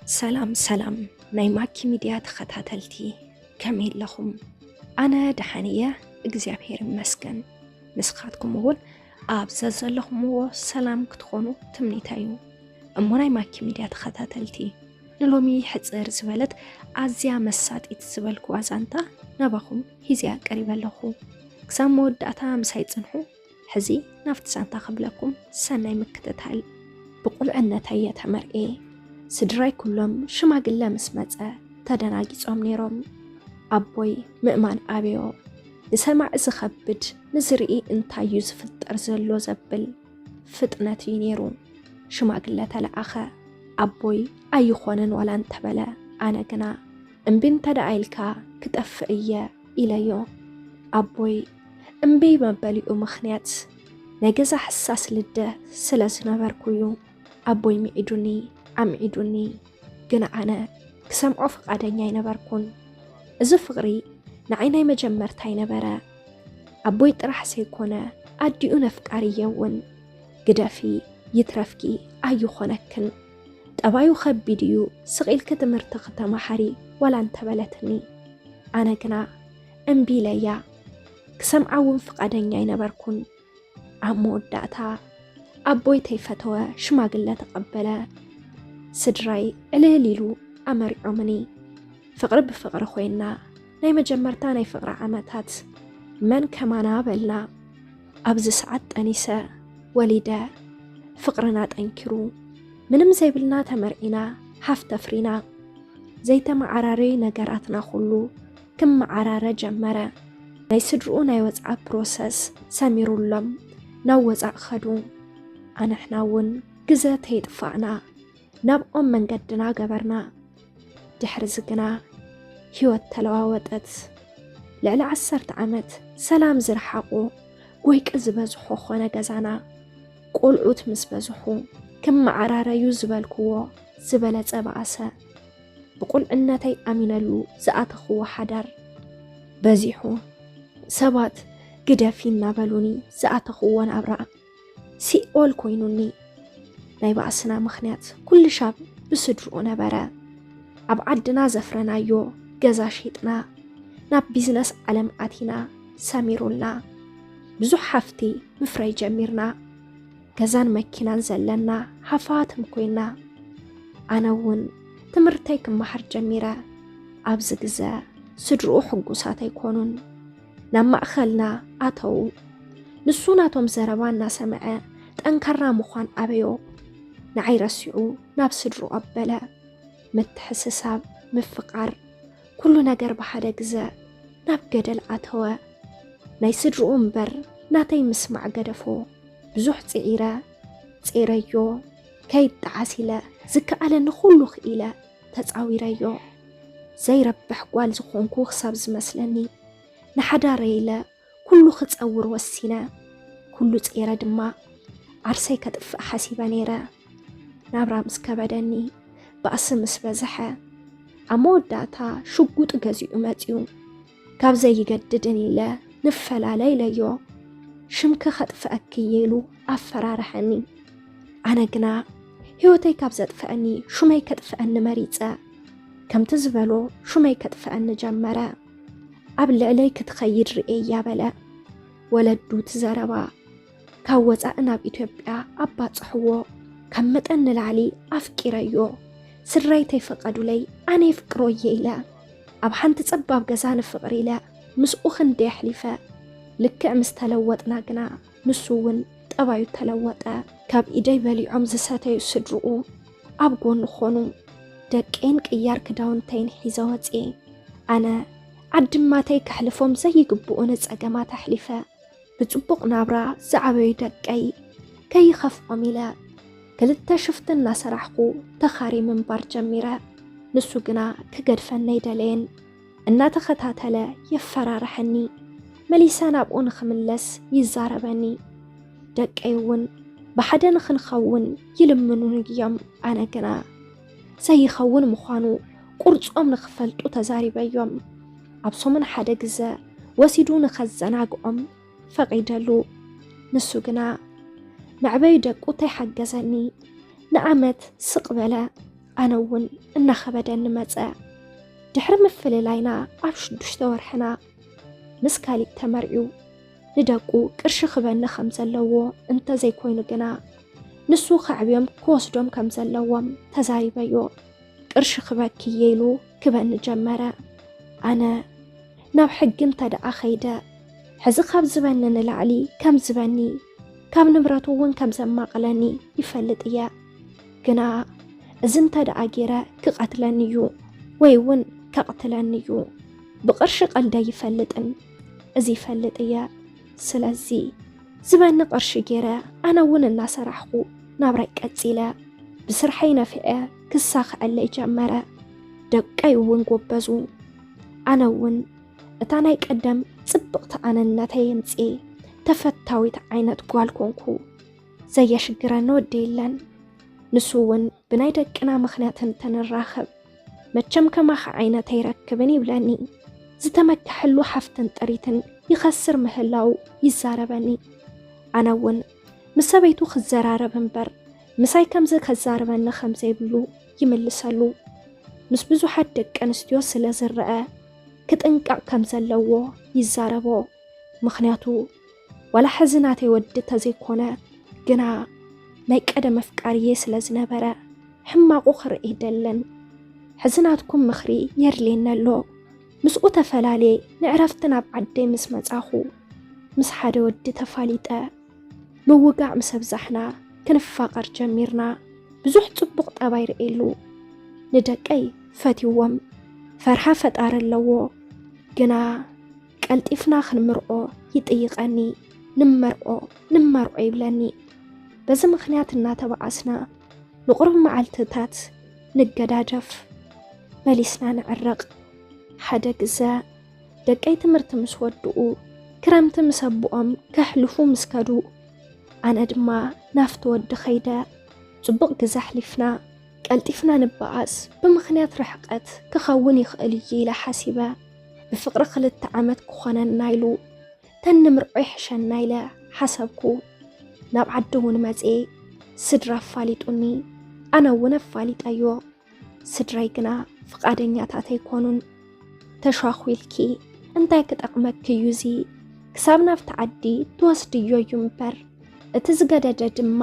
ሰላም ሰላም ናይ ማኪ ሚድያ ተኸታተልቲ፣ ከመይ ኣለኹም? ኣነ ደሓን እየ፣ እግዚኣብሔር ይመስገን። ንስኻትኩም እውን ኣብ ዘዘለኹምዎ ሰላም ክትኾኑ ትምኒተይ እዩ። እሞ ናይ ማኪ ሚድያ ተኸታተልቲ፣ ንሎሚ ሕጽር ዝበለት ኣዝያ መሳጢት ዝበልክዋ ዛንታ ናባኹም ሒዘያ ቀሪበ ኣለኹ። ክሳብ መወዳእታ ምሳይ ጽንሑ። ሕዚ ናብቲ ዛንታ ክብለኩም፣ ሰናይ ምክትታል። ብቁልዕነተይ እየ ተመርዕየ። ስድራይ ኩሎም ሽማግለ ምስ መጸ ተደናጊጾም ነይሮም። ኣቦይ ምእማን ኣበዮ። ንሰማዒ ዝኸብድ፣ ንዝርኢ እንታይ እዩ ዝፍጠር ዘሎ ዘብል ፍጥነት እዩ ነይሩ። ሽማግለ ተለኣኸ። ኣቦይ ኣይኾነን ዋላ እንተበለ፣ ኣነ ግና እምቢ እንተ ደኣ ኢልካ ክጠፍእ እየ ኢለዮ። ኣቦይ እምቢ መበሊኡ ምኽንያት ናይ ገዛ ሕሳስ ልደ ስለ ዝነበርኩ እዩ። ኣቦይ ምዒዱኒ፣ ኣምዒዱኒ፣ ግን ኣነ ክሰምዖ ፍቓደኛ ኣይነበርኩን። እዚ ፍቕሪ ንዓይ ናይ መጀመርታይ ነበረ። ኣቦይ ጥራሕ ዘይኮነ፣ ኣዲኡ ነፍቃሪ እየ እውን። ግደፊ፣ ይትረፍኪ፣ ኣይኾነክን። ጠባዩ ከቢድ እዩ፣ ስቕ ኢልኪ ትምህርቲ ክተማሃሪ ዋላ እንተበለትኒ። ኣነ ግና እምቢ ኢለያ። ክሰምዓ እውን ፍቓደኛ ኣይነበርኩን። ኣብ መወዳእታ ኣቦይ ተይፈተወ ሽማግለ ተቐበለ። ስድራይ ዕልል ኢሉ ኣመሪዖምኒ። ፍቕሪ ብፍቕሪ ኮይና፣ ናይ መጀመርታ ናይ ፍቕሪ ዓመታት መን ከማና በልና። ኣብዚ ሰዓት ጠኒሰ፣ ወሊደ፣ ፍቕርና ጠንኪሩ፣ ምንም ዘይብልና ተመርዒና፣ ሃፍቲ ኣፍሪና። ዘይተመዓራረዩ ነገራትና ኩሉ ክመዓራረ ጀመረ። ናይ ስድርኡ ናይ ወጻኢ ፕሮሰስ ሰሚሩሎም ናብ ወጻኢ ኸዱ። ኣንሕና እውን ግዘ ተይጥፋእና ናብኦም መንገድና ገበርና። ድሕርዚ ግና ህይወት ተለዋወጠት። ልዕሊ ዓሰርተ ዓመት ሰላም ዝረሓቑ ጎይቂ ዝበዝሖ ኾነ ገዛና። ቆልዑት ምስ በዝሑ ክመዓራረዩ ዝበልክዎ ዝበለጸ በኣሰ። ብቁልዕነተይ ኣሚነሉ ዝኣተኽዎ ሓዳር በዚሑ። ሰባት ግደፊ እናበሉኒ ዝኣተኽዎ ናብራ ሲኦል ኮይኑኒ። ናይ ባእስና ምኽንያት ኩሉ ሻብ ብስድርኡ ነበረ። ኣብ ዓድና ዘፍረናዮ ገዛ ሸይጥና ናብ ቢዝነስ ዓለም ኣቲና፣ ሰሚሩልና። ብዙሕ ሃፍቲ ምፍራይ ጀሚርና። ገዛን መኪናን ዘለና ሃፋትም ኮይና። ኣነ እውን ትምህርተይ ክመሃር ጀሚረ። ኣብዚ ግዘ ስድርኡ ሕጉሳት ኣይኮኑን። ናብ ማእኸልና ኣተዉ። ንሱ ናቶም ዘረባ እናሰምዐ ጠንካራ ምዃን ኣበዮ። ንዓይ ረሲዑ ናብ ስድርኡ ኣበለ። ምትሕስሳብ፣ ምፍቓር፣ ኩሉ ነገር ብሓደ ግዘ ናብ ገደል ኣተወ። ናይ ስድርኡ እምበር ናተይ ምስማዕ ገደፎ። ብዙሕ ጽዒረ፣ ጼረዮ፣ ከይጠዓስ ኢለ ዝከኣለኒ ኩሉ ክኢለ ተጻዊረዮ። ዘይረብሕ ጓል ዝኾንኩ ክሳብ ዝመስለኒ፣ ንሓዳረይ ኢለ ኩሉ ክጸውር ወሲነ። ኩሉ ጼረ ድማ ዓርሰይ ከጥፍእ ሓሲበ ነይረ። ናብራ ምስ ከበደኒ፣ ባእሲ ምስ በዝሐ፣ ኣብ መወዳእታ ሽጉጥ ገዚኡ መጺኡ። ካብ ዘይገድድን ኢለ ንፈላለ ኢለዮ። ሽምኪ ከጥፍአኪ እየ ኢሉ ኣፈራርሐኒ። ኣነ ግና ህይወተይ ካብ ዘጥፍአኒ ሹመይ ከጥፍአኒ መሪጸ። ከምቲ ዝበሎ ሹመይ ከጥፍአኒ ጀመረ። ኣብ ልዕለይ ክትኸይድ ርእየያ በለ። ወለዱ እቲ ዘረባ ካብ ወጻኢ ናብ ኢትዮጵያ ኣባጽሕዎ። ካብ መጠን ንላዕሊ ኣፍቂረዮ። ስድራይ ተይፈቐዱለይ ኣነ የፍቅሮ እየ ኢለ ኣብ ሓንቲ ጸባብ ገዛ ንፍቕሪ ኢለ ምስኡ ክንደይ ኣሕሊፈ። ልክዕ ምስ ተለወጥና ግና ንሱ እውን ጠባዩ ተለወጠ። ካብ ኢደይ በሊዖም ዝሰተዩ ስድርኡ ኣብ ጎኑ ኾኑ። ደቀይን ቅያር ክዳውንተይን ሒዘ ወፅየ። ኣነ ዓድማተይ ከሕልፎም ዘይግብኡኒ ጸገማት ኣሕሊፈ። ብጽቡቕ ናብራ ዝዓበዩ ደቀይ ከይኸፍኦም ኢለ ክልተ ሽፍቲ እናሰራሕኹ ተኻሪ ምንባር ጀሚረ። ንሱ ግና ክገድፈኒ ኣይደለየን። እናተኸታተለ የፈራርሐኒ። መሊሰ ናብኡ ንኽምለስ ይዛረበኒ። ደቀይ እውን ብሓደ ንኽንኸውን ይልምኑኒ እዮም። ኣነ ግና ዘይኸውን ምዃኑ ቁርጾም ንኽፈልጡ ተዛሪበዮም። ኣብ ሰሙን ሓደ ግዘ ወሲዱ ንኸዘናግዖም ፈቒደሉ። ንሱ ግና መዕበዩ ደቁ ተይሓገዘኒ ንዓመት ስቕ በለ። ኣነ እውን እናኸበደኒ መጸ። ድሕሪ ምፍልላይና ኣብ ሽዱሽተ ወርሕና ምስ ካሊእ ተመርዕዩ ንደቁ ቅርሺ ክበኒ ከም ዘለዎ እንተዘይኮይኑ ግና ንሱ ከዕብዮም ክወስዶም ከም ዘለዎም ተዛሪበዮ። ቅርሺ ክበኪ እየ ኢሉ ክበኒ ጀመረ። ኣነ ናብ ሕጊ እንተ ደኣ ኸይደ፣ ሕዚ ካብ ዝበኒ ንላዕሊ ከም ዝበኒ፣ ካብ ንብረቱ እውን ከም ዘማቕለኒ ይፈልጥ እየ። ግና እዚ እንተ ደኣ ገይረ ክቐትለኒ እዩ፣ ወይ እውን ከቕትለኒ እዩ። ብቕርሺ ቀልዲ ኣይፈልጥን፣ እዚ ይፈልጥ እየ። ስለዚ ዝበኒ ቅርሺ ገይረ ኣነ እውን እናሰራሕኹ ናብራይ ቀጺለ። ብስርሐይ ነፊዐ ክሳኽዐለይ ጀመረ። ደቀይ እውን ጎበዙ። ኣነ እውን እታ ናይ ቀደም ጽብቕቲ ኣነነተይ የምጽኤ ተፈታዊት ዓይነት ጓል ኮንኩ። ዘየሽግረኒ ወዲ የለን። ንሱ እውን ብናይ ደቅና ምኽንያት እንተንራኸብ፣ መቸም ከማኻ ዓይነት ኣይረክብን ይብለኒ። ዝተመክሐሉ ሃፍትን ጥሪትን ይኸስር ምህላው ይዛረበኒ። ኣነ እውን ምስ ሰበይቱ ክዘራረብ እምበር ምሳይ ከምዚ ከዛርበኒ ከም ዘይብሉ ይምልሰሉ። ምስ ብዙሓት ደቂ ኣንስትዮ ስለ ዝረአ ክጥንቀቕ ከም ዘለዎ ይዛረቦ። ምኽንያቱ ዋላ ሕዚ ናተይ ወዲ ተዘይኮነ፣ ግና ናይ ቀደም ኣፍቃሪየ ስለ ዝነበረ ሕማቑ ክርኢ ደለን። ሕዚ ናትኩም ምኽሪ የድልየኒ ኣሎ። ምስኡ ተፈላለየ ንዕረፍቲ ናብ ዓደይ ምስ መጻኹ፣ ምስ ሓደ ወዲ ተፋሊጠ። ምውጋዕ ምስ ኣብዛሕና ክንፋቐር ጀሚርና። ብዙሕ ጽቡቕ ጠባይ ርእየሉ። ንደቀይ ፈትይዎም። ፈርሃ ፈጣሪ ኣለዎ። ግና ቀልጢፍና ክንምርዖ ይጥይቐኒ። ንመርዖ፣ ንመርዖ ይብለኒ። በዚ ምኽንያት እናተባኣስና ንቑሩብ መዓልትታት ንገዳደፍ። መሊስና ንዕረቕ። ሓደ ግዘ ደቀይ ትምህርቲ ምስ ወድኡ፣ ክረምቲ ምስ ኣቦኦም ከሕልፉ ምስ ከዱ፣ ኣነ ድማ ናብቲ ወዲ ኸይደ። ጽቡቕ ግዘ ኣሕሊፍና። ቀልጢፍና ንበኣስ ብምኽንያት ርሕቀት ክኸውን ይኽእል እዩ ኢለ ሓሲበ። ብፍቕሪ ክልተ ዓመት ክኾነና ኢሉ ተንምርዖ ይሕሸና ኢለ ሓሰብኩ። ናብ ዓዲ እውን መጽኤ። ስድራ ኣፋሊጡኒ፣ ኣነ እውን ኣፋሊጠዮ። ስድራይ ግና ፍቓደኛታት ኣይኮኑን። ተሻኹልኪ እንታይ ክጠቕመኪ እዩ እዚ? ክሳብ ናብቲ ዓዲ ትወስድዮ እዩ እምበር፣ እቲ ዝገደደ ድማ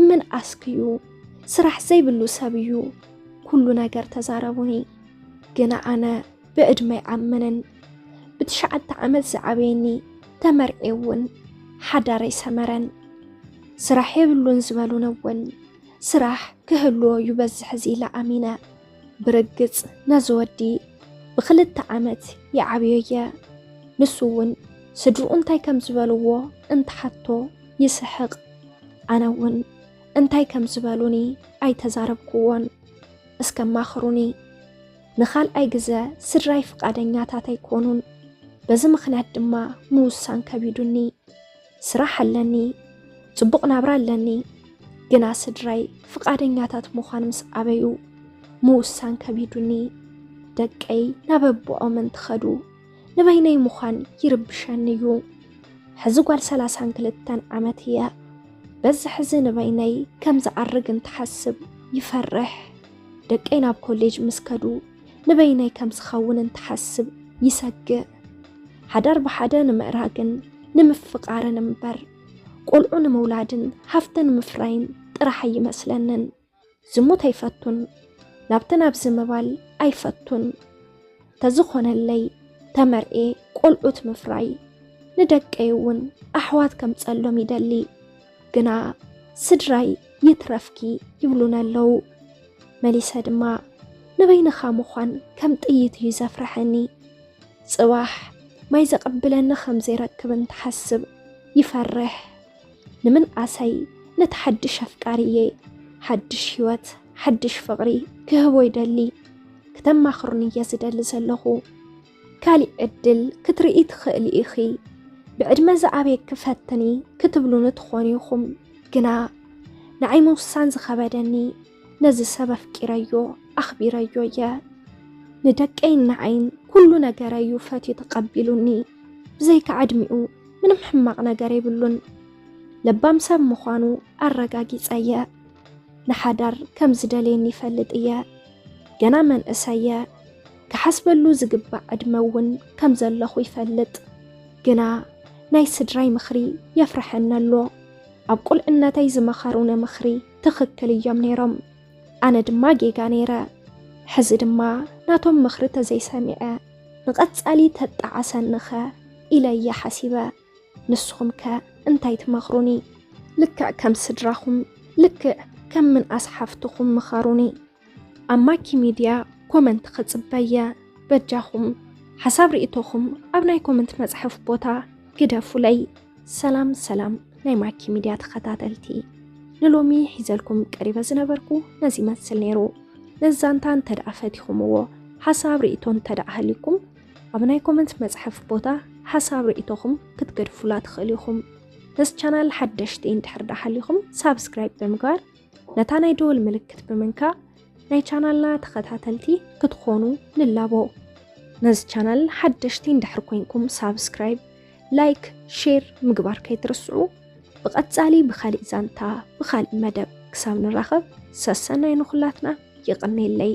ምን ኣስክዩ፣ ስራሕ ዘይብሉ ሰብ እዩ። ኩሉ ነገር ተዛረቡኒ። ግና ኣነ ብዕድመ ይኣምንን ብትሽዓተ ዓመት ዝዓበየኒ ተመርዕየ እውን ሓዳረይ ሰመረን። ስራሕ የብሉን ዝበሉን እውን ስራሕ ክህልዎ እዩ በዝሕ እዚ ኢለ ኣሚነ። ብርግጽ ነዚ ወዲ ብኽልተ ዓመት ይዓብዮ እየ። ንሱ እውን ስድርኡ እንታይ ከም ዝበልዎ እንትሓቶ ይስሕቕ። ኣነ እውን እንታይ ከም ዝበሉኒ ኣይተዛረብክዎን። እስከ ኣማኽሩኒ። ንኻልኣይ ግዘ ስድራይ ፍቓደኛታት ኣይኮኑን። በዚ ምኽንያት ድማ ምውሳን ከቢዱኒ። ስራሕ ኣለኒ፣ ጽቡቕ ናብራ ኣለኒ። ግና ስድራይ ፍቓደኛታት ምዃን ምስ ኣበዩ ምውሳን ከቢዱኒ። ደቀይ ናብ ኣቦኦም እንትኸዱ ንበይነይ ምዃን ይርብሸኒ እዩ። ሕዚ ጓል ሰላሳን ክልተን ዓመት እየ። በዚ ሕዚ ንበይነይ ከም ዝዓርግ እንትሓስብ ይፈርሕ። ደቀይ ናብ ኮሌጅ ምስ ከዱ ንበይነይ ከም ዝኸውን እንትሓስብ ይሰግእ። ሓዳር ብሓደ ንምእራግን ንምፍቓርን እምበር፣ ቆልዑ ንምውላድን ሃፍቲ ንምፍራይን ጥራሕ ኣይመስለንን። ዝሙት ኣይፈቱን፣ ናብቲ ናብዚ ምባል ኣይፈቱን። ተዝኾነለይ ተመርኤ ቆልዑት ምፍራይ፣ ንደቀይ እውን ኣሕዋት ከምጸሎም ይደሊ። ግና ስድራይ ይትረፍኪ ይብሉኒ ኣለዉ። መሊሰ ድማ ንበይንኻ ምዃን ከም ጥይት እዩ ዘፍርሐኒ። ጽባሕ ማይ ዘቐብለኒ ከም ዘይረክብ እንትሓስብ ይፈርሕ። ንምንኣሰይ ነቲ ሓድሽ ኣፍቃሪየ ሓድሽ ህይወት፣ ሓድሽ ፍቕሪ ክህቦ ይደሊ። ክተማኽሩኒ እየ ዝደሊ ዘለኹ። ካሊእ ዕድል ክትርኢ ትኽእሊ ኢኺ። ብዕድመ ዝዓበየኪ ፈትኒ ክትብሉኒ ትኾኑ ኢኹም። ግና ንዓይ ምውሳን ዝኸበደኒ ነዚ ሰብ ኣፍቂረዮ፣ ኣኽቢረዮ እየ። ንደቀይን ንዓይን ኩሉ ነገረይ እዩ ፈትዩ ተቐቢሉኒ። ብዘይካ ዕድሚኡ ምንም ሕማቕ ነገር የብሉን። ለባም ሰብ ምዃኑ ኣረጋጊጸ እየ። ንሓዳር ከም ዝደልየኒ ይፈልጥ እየ። ገና መንእሰየ። ክሓስበሉ ዝግባእ ዕድመ እውን ከም ዘለኹ ይፈልጥ። ግና ናይ ስድራይ ምኽሪ የፍርሐኒ ኣሎ። ኣብ ቁልዕነተይ ዝመኸሩኒ ምኽሪ ትኽክል እዮም ነይሮም። ኣነ ድማ ጌጋ ነይረ። ሕዚ ድማ ናቶም ምኽሪ ተዘይሰሚዐ ንቐጻሊ ተጣዓሰኒኸ ኢለ እየ ሓሲበ። ንስኹም ከ እንታይ ትመኽሩኒ? ልክዕ ከም ስድራኹም፣ ልክዕ ከም ምንኣስ ሓፍትኹም ምኸሩኒ። ኣብ ማኪ ሚድያ ኮመንት ክጽበየ። በጃኹም ሓሳብ ርእይቶኹም ኣብ ናይ ኮመንት መጽሐፍ ቦታ ግደፉለይ። ሰላም ሰላም ናይ ማኪ ሚድያ ተኸታተልቲ፣ ንሎሚ ሒዘልኩም ቀሪበ ዝነበርኩ ነዚ ይመስል ነይሩ። ነዚ ዛንታ እንተ ደኣ ፈቲኹምዎ፣ ሓሳብ ርእይቶ እንተ ደኣ ሃልዩኩም፣ ኣብ ናይ ኮመንት መጽሐፍ ቦታ ሓሳብ ርእይቶኹም ክትገድፉላ ትኽእሉ ኢኹም። ነዚ ቻናል ሓደሽቲ እንድሕር ደኣ ሃሊኹም ሳብስክራይብ ብምግባር ነታ ናይ ደወል ምልክት ብምንካእ ናይ ቻናልና ተኸታተልቲ ክትኾኑ ንላቦ። ነዚ ቻናል ሓደሽቲ እንድሕር ኮይንኩም ሳብስክራይብ፣ ላይክ፣ ሼር ምግባር ከይትርስዑ። ብቐጻሊ ብኻሊእ ዛንታ ብኻሊእ መደብ ክሳብ ንራኸብ ሰሰናይ ንኹላትና። ይቕኔለይ።